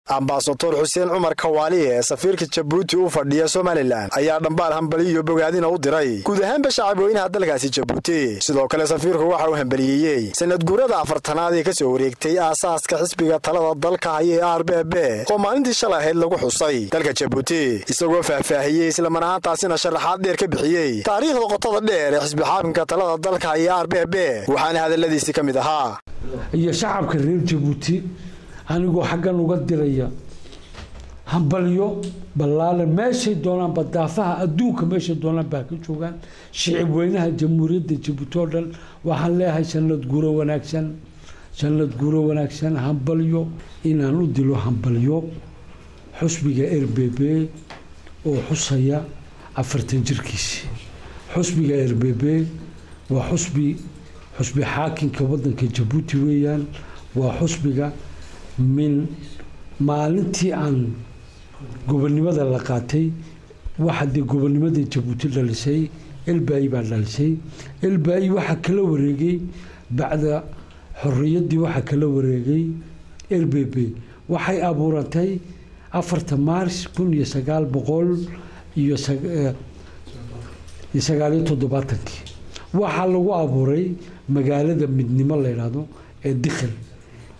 Ambasador Xuseen Cumar Kawaaliye, safiirka Jabuuti u fadhiya Somalilan, ayaa dhambaal hambaliyo bogaadina u diray guud ahaanba shacabweynaha dalkaasi Jabuuti. Sidoo kale safiirku waxa uu hambaliyeeyey sanadguurada 40aad ee kasoo wareegtay aasaaska xisbiga talada dalka haya ee RBB oo maalintii shalay ahayd lagu xusay dalka Jabuuti, isagoo faahfaahiyey islamar ahaantaasina sharaxaad dheer ka bixiyey taariikhda qotada dheer ee xisbi xaakimka talada dalka haya RBB, waxaana hadalladiisi ka mid ahaa: Iyo shacabka reer Jabuuti anigoo xaggan uga diraya hambalyo ballaalan, meeshay doonaanba, daafaha adduunka meeshay doonaan baa ka joogaan, shicib weynaha Jamhuuriyadda Jabuuti oo dhan waxaan leeyahay sanad guuro wanaagsan, sanad guuro wanaagsan. Hambalyo inaan u dilo, hambalyo xusbiga RBB oo xusaya 40 jirkiisii. Xusbiga RBB waa xusbi xaakinka waddanka Jabuuti weeyaan. Waa xusbiga min maalintii aan gobonnimada la qaatay. Waxa dee gobonnimada Jabuuti dhalisay Elbai baa dhalisay. Elbai waxaa kala wareegay bacda xoriyaddii, waxaa kala wareegay RBB. Waxay abuurantay 4ta Maars 1979-kii. Waxaa lagu abuuray magaalada Midnimo la yidhaahdo ee Dikhil,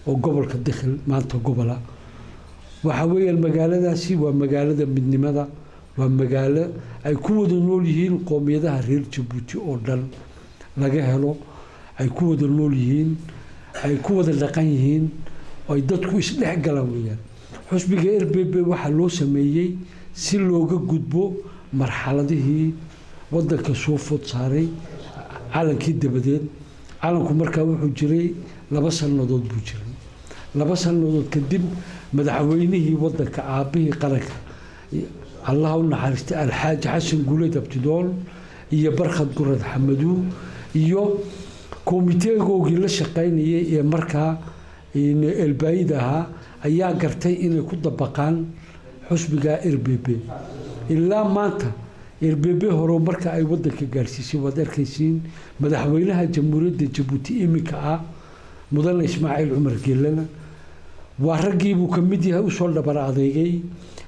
oo gobolka Dikhil maanta gobola. Waxa weeyaan magaaladaasi waa magaalada midnimada, waa magaalo ay ku wada nool yihiin qoomiyadaha reer Jabuuti oo dhan laga helo, ay ku wada nool yihiin, ay ku wada dhaqan yihiin, ay dadku isdhex galaan weeyaan. Xusbiga RBB waxaa loo sameeyey si looga gudbo marxaladihii waddanka soo food saaray calankii dabadeed. Calanku markaa wuxuu jiray 2 sannadood buu jiray. 2 sannadood kadib madaxweynihii waddanka, aabbihii qaranka, Allaha u naxariistay, Alxaaji Xasan Guuleed Abtidoon iyo Barkhad Gurad Xamaduu iyo komiteegoogii la shaqaynayay ee markaa Elbaayida ahaa ayaa gartay inay ku dabaqaan xusbiga RBB. Ilaa maanta RBB hore marka ay waddanka gaadhsiisay waad arkaysiin. Madaxweynaha Jamhuuriyadda Jabuuti iminka ah, Mudane Ismaaciil Cumar Geelana, waa raggiibuu ka mid yahay usoo dhabar adeegay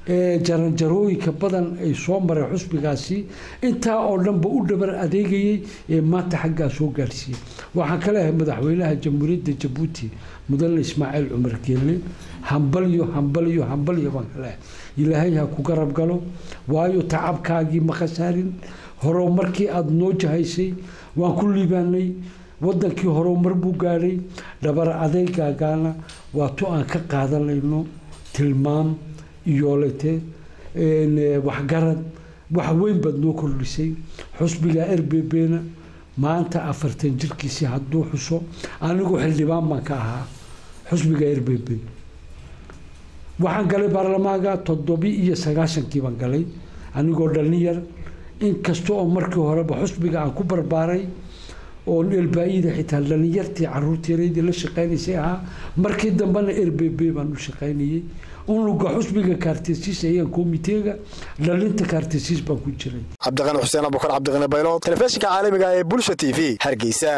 ee jaranjarooyinka badan ay soo maray xusbigaasi, intaa oo dhanba u dhabar adeegayay ee maanta xaggaa soo gaadhsiiyey. Waxaan ka leeyahay madaxweynaha Jamhuuriyadda Jabuuti, Mudane Ismaaciil Cumar Geelle, hambalyo, hambalyo, hambalyo baan ka leeyahay. Ilaahay ha ku garab galo, waayo tacabkaagii ma khasaarin. Horow markii aada noo jahaysay waan ku liibaanay, waddankii horumar buu gaadhay. Dhabar adeegaagaana waa tu aan ka qaadanayno tilmaam iyoolete waxgarad, wax weyn baad noo kordhisay. Xusbiga RBB-na maanta 40 jirkiisii hadduu xuso, anigu xildhibaan baan ka ahaa xusbiga RBB. Waxaan galay baarlamaanka 97-kii baan galay anigoo dhallin yar, inkasta oo markii horeba xusbiga aan ku barbaaray oon Elbaayida xitaa dhalinyartii caruurtiiraydii la shaqaynaysay ahaa. Markii dambena RBB baan u shaqaynayey, unuga xusbiga kaartesiis ayaan komiteega dhalinta kaartesiis baan ku jiray. Cabdiqani Xuseen Abukar, Cabdiqani Baylood, telefishinka caalamiga ee Bulsha TV, Hargeysa.